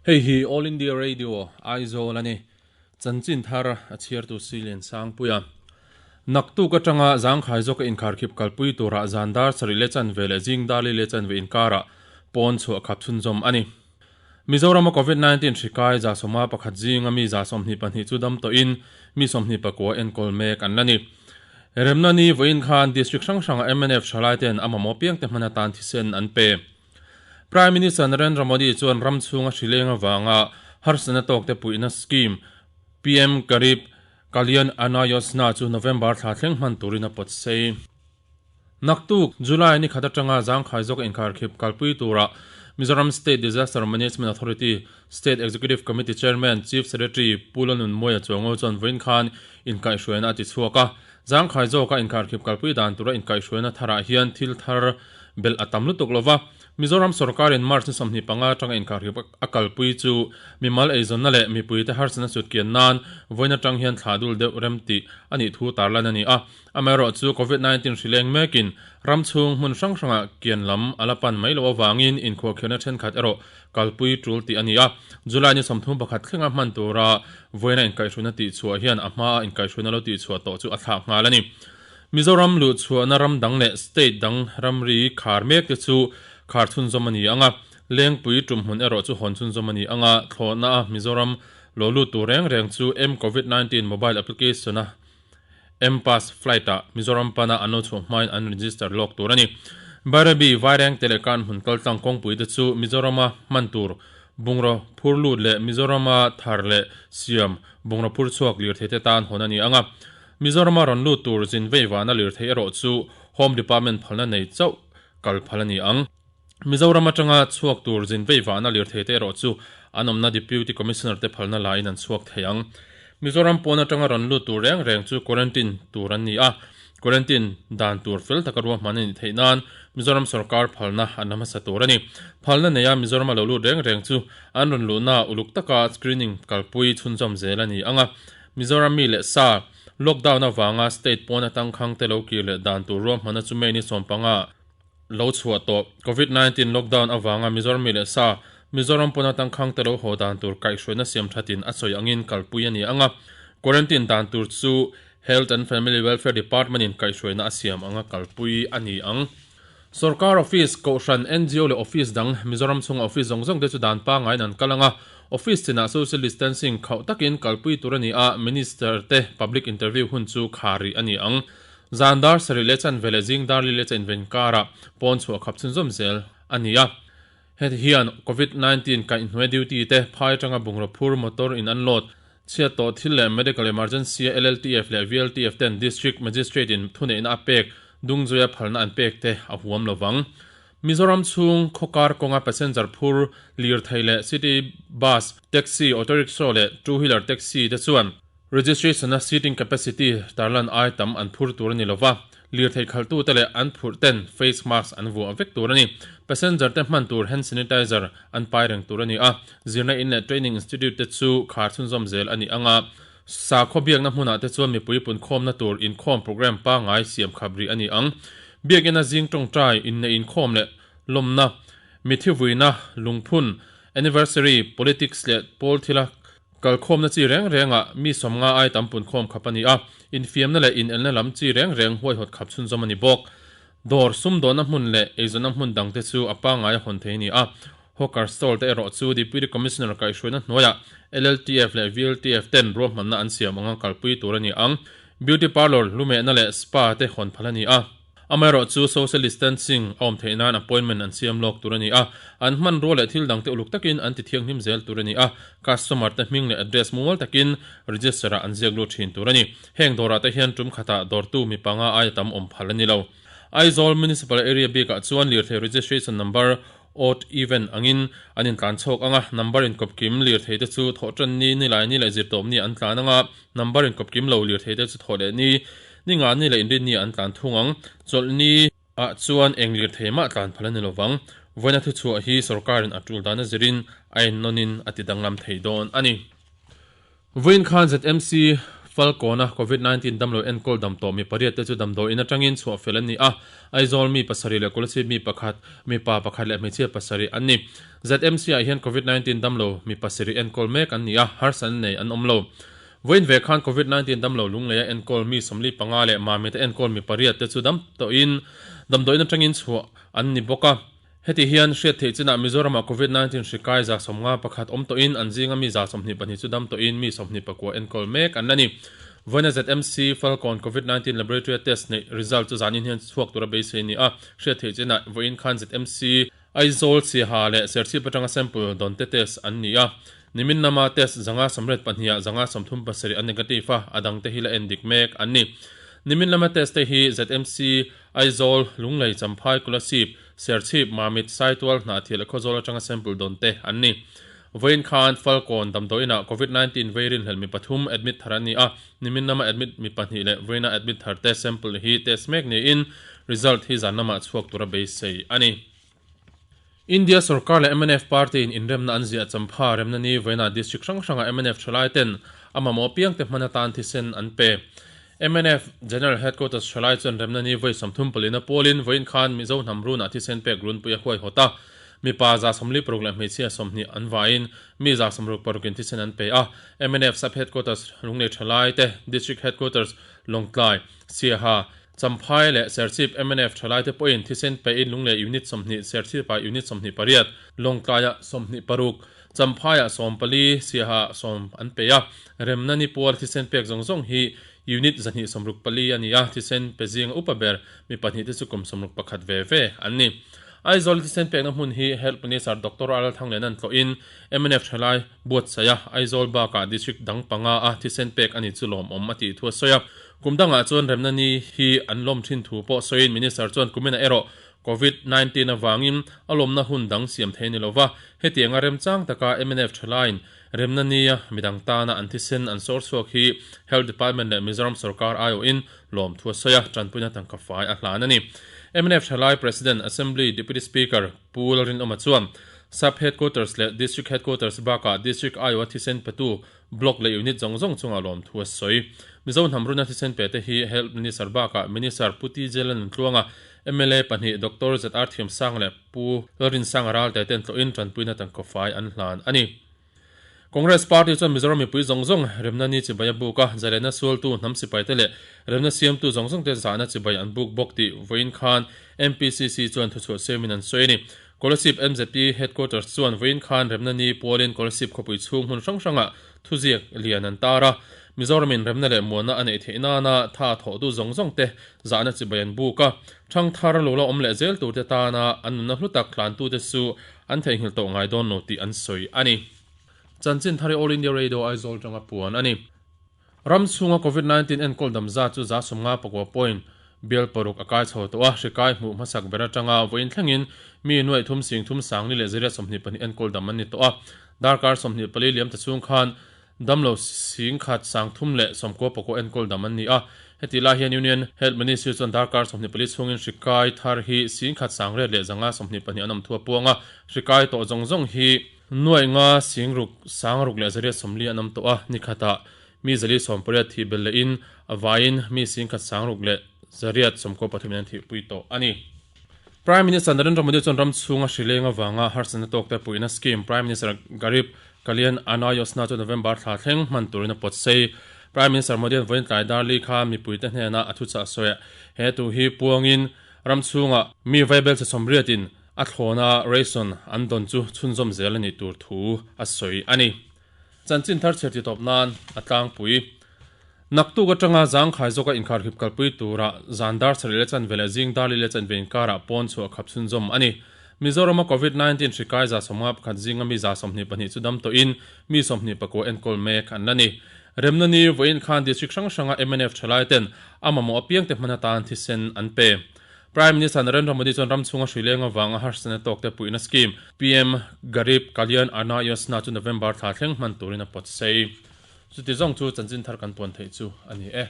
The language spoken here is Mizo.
Hei hi All India Radio, Aizawl a ni. Chanchin thar a chhiartu Silian Sangpuia. Naktuk atanga zangkhai zawka inkharkhip kalpui turah zan dar sarih leh chanve leh zing dar li leh chanve inkarah pawn chhuah khap chhunzawm a ni. Mizorama Covid 19 hri kai 71 zinga mi 22 chu dam tawhin mi 24 enkawl mek an la ni. Remna ni vawiin khan District hrang hranga mnf thalaiten a mamawh piangte hman atan thisen an pe. Prime Minister Narendra Modi chuan ram chhunga hri leng avanga harsatna tawkte puihna scheme PM Garib Kalyan Anna Yojana chu November thla thleng hman turin a pawt sei. Naktuk, July ni khat atanga zangkhai zawk inkharkhip kalpui tura Mizoram State Disaster Management Authority State Executive Committee Chairman Chief Secretary Pu Lalnunmawia Chuango chuan vawiin khan inkaihhruaina a ti chhuak a. Zangkhai zawka inkharkhip kalpui dan tura inkaihhruaina tharah hian thil thar belh a tam lutuk lo va. Mizoram sorkarin March ni 25 atanga inkharkhip a kalpui chu mimal eizawnna leh mipuite harsatna sutkian nan vawiin atang hian thlah dul deuh rem tih a nih thu tarlan a ni a. Amaherawhchu Covid 19 hri leng mekin ram chhung hmun hrang hrangah kian lam a la pan mai loh avangin inkhuahkhirhna thenkhat erawh kalpui tul tih a ni a. July ni 31 thlenga hman tura vawiina inkaihhruaina tihchhuah hian a hmaa inkaihhruaina lo tihchhuah tawh chu a thlak nghal a ni. Mizoram luhchhuahna ram dang leh state dang ramri khar mek te chu khar chhunzawm a ni ang a, Lengpui tumhmun erawh chu hawn chhunzawm a ni ang a, thlawhna a Mizoram lo lut tur reng reng chu mCovid 19 mobile application a M-Pass flight-ah Mizoram pana an lo chhuah hmain an register lawk tur a ni. Bairabi, Vairengte leh Kanhmun kaltlang kawngpui te chu Mizorama hman tur bungraw phur lut leh Mizorama thar leh siam bungraw phur chhuak lirthei te tan hawn a ni ang a. Mizorama rawn lut tur zin vei vana lirthei erawh chu Home Department phalna nei chauh kal phal a ni ang. Mizoram atanga chhuak tur zin vei vahna lirthei te erawh chu an awmna Deputy Commissioner te phalna laiin an chhuak thei ang. Mizoram pawn atanga rawn lut tur reng reng chu quarantine tur an ni a, quarantine dan tur fel taka ruahman a nih theih nan Mizoram sorkar phalna an la hmasa tur a ni. Phalna neia Mizorama lo lut reng reng chu an rawn luhna uluk taka screening kalpui chhunzawm zel a ni ang a, Mizoram mi leh sa lockdown avanga state pawn atang khang te lo kir leh dan tur ruahmanna chu May ni 15 lo chhuah tawh. Covid 19 lockdown avanga Mizoram mi leh sa, Mizoram pawna tangkhang te lo haw dan tur kaihhruaina siam thatin a sawi angin kalpui a ni ang a. Quarantine dan tur chu Health and Family Welfare Department in kaihhruaina a siam anga kalpui a ni ang. Sorkar office, Kohhran, ngo leh office dang, Mizoram chhunga office zawng zawng te chu dan pangaiin an kal ang a. Office chinah social distancing khauh takin kalpui tur a ni a, Minister te public interview hun chu khar rih a ni ang. Zan dar sarih leh chanve leh zing dar li leh chainven karah pawn chhuah khap chhunzawm zel a ni a. Heti hian Covid 19 kaihhnuai duty te phai atanga bungraw phur motor in an load chhiat tawh thil leh medical emergency a LLTF leh VLTF ten District Magistrate in thuneihna a pek dungzuia phalna an pek te a huam lovang. Mizoram chhung khawkar kawnga passenger phur lirthei leh city bus, taxi, auto rickshaw leh two wheeler taxi te chuan Registration a seating capacity tarlan ai tam an phur tur a ni lova, lirthei khalhtute leh an phurh ten face mask an vuah vek tur a ni. Passenger te hman tur hand sanitizer an pai reng tur a ni a, zirna in leh training institute te chu khar chhunzawm zel a ni ang a, sakhaw biakna hmunah te chuan mipui punkhawmna tur inkhawm programme pangngai siam khap rih a ni ang. Biakina zing tawngtai, inneih inkhawm leh lawmna, mithi vuina, lungphun, anniversary, politics leh pawl thila Kalkhawmna chi reng rengah mi 50 ai tam punkhawm khap a ni a, infiamna leh inelna lam chi reng reng huaihawt khap chhunzawm a ni bawk. Dawr, sumdawnna hmun leh eizawnna hmun dangte chu a pangngai a hawn thei a ni a. Hawker stall te erawh chu Deputy Commissioner kaihhruaina hnuaiah LLTF leh VLTF ten ruahmanna an siam anga kalpui tur a ni ang. Beauty parlour, lumehna leh spa te hawn phal a ni a. Amaherawh chu social distancing a awm theih nan appointment an siam lawk tur a ni a, an hmanrua leh thil dangte uluk takin an ti thianghlim zel tur a ni a, customer te hming leh address mumal takin register ah an ziak lut thin tur a ni. Heng dawrah te hian tum khatah dawrtu mi panga aia tam awm phal a ni lo. Aizawl Municipal Area bikah chuan lirthei registration number odd even angin an intlan chhawk ang a, number inkawp kim lirthei te chu thawhtan ni, nilai ni leh zirtawp ni an tlan ang a, number inkawp kim lo lirthei te chu thawh leh ni, ni nga ni leh inrin ni an tlan thung ang. Chawlh ni ah chuan eng lirthei mah tlan phal a ni lovang. Vawiina thuchhuah hi sorkarin a tul dan a zirin a ennawnin a ti danglam thei dawn a ni. Vawiin khan ZMC. Falkawna Covid 19 damlo enkawl dam tawh mi pariat te chu damdawiin atangin chhuah fel an ni a, Aizawl mi pasarih leh Kolasib mi pakhat, mipa pakhat leh hmeichhia pasarih an ni. ZMC ah hian Covid 19 damlo mi pasarih enkawl mek an ni a, harsatna nei an awm lo. Vawiin ve khan Covid 19 damlo Lungleia enkawl mi 45 leh Mamita enkawl mi pariat te chu dam tawhin damdawiin atangin chhuah an ni bawk a. Heti hian hriat theih chinah Mizoramah Covid 19 hri kai 51 awm tawhin an zinga mi 22 chu dam tawhin mi 24 enkawl mek an la ni. Vawiina ZMC Falkawn Covid 19 Laboratory-a test neih result chu zanin hian chhuak tura beisei a ni a. Hriat theih chinah vawiin khan ZMC Aizawl, Siaha leh Serchhip atanga sample dawn te test an ni a. Nimin lama test 192 ah 137 an negative a, a dangte hi la en dik mek an ni. Nimin lama test te hi ZMC Aizawl, Lunglei, Champhai, Kolasib, Serchhip, Mamit, Saitual, Hnahthial leh Khawzawl atanga sample dawn te an ni. Vawiin khan Falkawn damdawiinah Covid 19 vei rinhlelh mi pathum admit thar an ni a, nimin lama admit mi pahnih leh vawiina admit thar te sample hi test mek niin result hi zan lamah chhuak tura beisei a ni. India sorkar leh mnf party in inremna an ziah champha remna ni vawiinah district hrang hrangah mnf thalai ten a mamawh piangte hman atan thisen an pe. Mnf General Headquarters thalai chuan remna ni vawi 30 palina pawlin vawiin khan Mizo hnam runah thisen pek runpui a huaihawt a, mipa 46 leh hmeichhia 20 an vaiin mi 66 in thisen an pe a. Mnf Sub Headquarters Lunglei thalai te, District Headquarters Lawngtlai, Siaha, Champhai leh Serchhip mnf thalaite pawhin thisen pein Lunglei Unit 20, Serchhipah Unit 28, Lawngtlaiah 26, Champhaiah 14, Siahaah 10 an pe a. Remna ni pual thisen pek zawng zawng hi Unit 264 a ni a, thisen pe zinga upa ber mi pahnih te chu kum 61 ve ve an ni. Aizawl thisen pekna hmun hi Health Minister Doctor Arul Thanglianan tlawhin mnf thalai buatsaih a, Aizawl bakah District dang panga a thisen pek a ni chu lawmawm a tih thu a sawi a. Kum dangah chuan remna ni hi an lawm thin thu pawh sawiin Minister chuan kuminah erawh Covid 19 avangin a lawmna hun dang siam thei a ni lova, hetianga remchang taka mnf thalaiin remna nia midang tana an thisen an sawr chhuak hi Health Department leh Mizoram sorkar aiawhin lawmthu a sawi a, tanpuina tangka fai a hlan a ni. Mnf thalai President, Assembly Deputy Speaker Pu Lalrinawma chuan Sub Headquarters leh District Headquarters bakah District aiawha thisen petu Block leh Unit zawng zawng chungah lawmthu a sawi. Mizo hnam runa thisen pe te hi Health Minister bakah Minister Pu TJ Lalnuntluanga, mla pahnih Doctor ZR Thiamsang leh Pu Lalrinsanga Ralte ten tlawhin tanpuina tangkawfai an hlan a ni. Congress Party chuan Mizoram mipui zawng zawng remna ni chibai a buk a, zalena sualtu hnam sipaite leh remna siamtu zawng zawng te zahna chibai an buk bawk tih vawiin khan MPCC chuan thuchhuah siamin an sawi a ni. Kolasib MZP Headquarters chuan vawiin khan remna ni pualin Kolasib khawpui chhung hmun hrang hrangah thuziak lian an tar a. Mizoramin remna leh muanna a neih theih nana tha thawhtu zawng zawng te zahna chibai an buk a. Thangthar lo la awm leh zel turte tana an nunna hlu tak hlantute chu an theihnghilh tawh ngai dawn lo tih an sawi a ni. Chanchin thar hi All India Radio Aizawl tanga puan a ni. Ram chhunga Covid 19 enkawl dam zat chu 54 point bial paruk a kai chho tawh a, hri kai hmuh hmasak ber atanga vawiin thlengin mi nuaih thum sing thum sang ni leh zariat 22 enkawl dam an ni tawh a. Darkar 24 liam ta chhung khan damlo sing khat sang thum leh sawmkua pakua enkawl dam an ni a. Heti lai hian Union Health Ministry chuan darkar 24 chhungin hri kai thar hi sing khat sang riat leh 122 an awm thu a puang a, hri kai tawh zawng zawng hi Nuaih nga sing ruk sang ruk leh zariat 40 an awm tawh a, ni khatah mi zali 18 thih belh lehin a vaiin mi sing khat sang ruk leh zariat 93 in an thihpui tawh a ni. Prime Minister Narendra Modi chuan ram chhunga hri leng avanga harsatna tawkte puihna scheme Prime Minister Garib Kalyan Anna Yojana chu November thla thleng hman turin a pawt sei. Prime Minister Modi an vawiin tlai dar li kha mipuite hnenah a thuchah sawi a, he thu hi puangin ram chhunga mi vaibel chhe 80 in A thlawna ration an dawn chu chhunzawm zel a nih tur thu a sawi a ni. Chanchin thar chhiar titawp nan a tlangpui. Naktuk atanga zangkhai zawka inkharkhip kalpui tura zan dar sarih leh chanve leh zing dar li leh chanve inkarah pawn chhuah khap chhunzawm a ni. Mizorama Covid 19 hri kai 51 zinga mi 22 chu dam tawhin mi 24 enkawl mek an la ni. Remna ni vawiin khan district hrang hranga mnf thalai ten a mamawh apiangte hman atan thisen an pe. Prime Minister Narendra Modi chuan ram chhunga hri leng avanga harsatna tawkte puihna scheme PM Garib Kalyan Anna Yojana chu November thla thleng hman turin a pawt sei. Chuti zawng chu chanchin thar kan puan theih chu a ni e.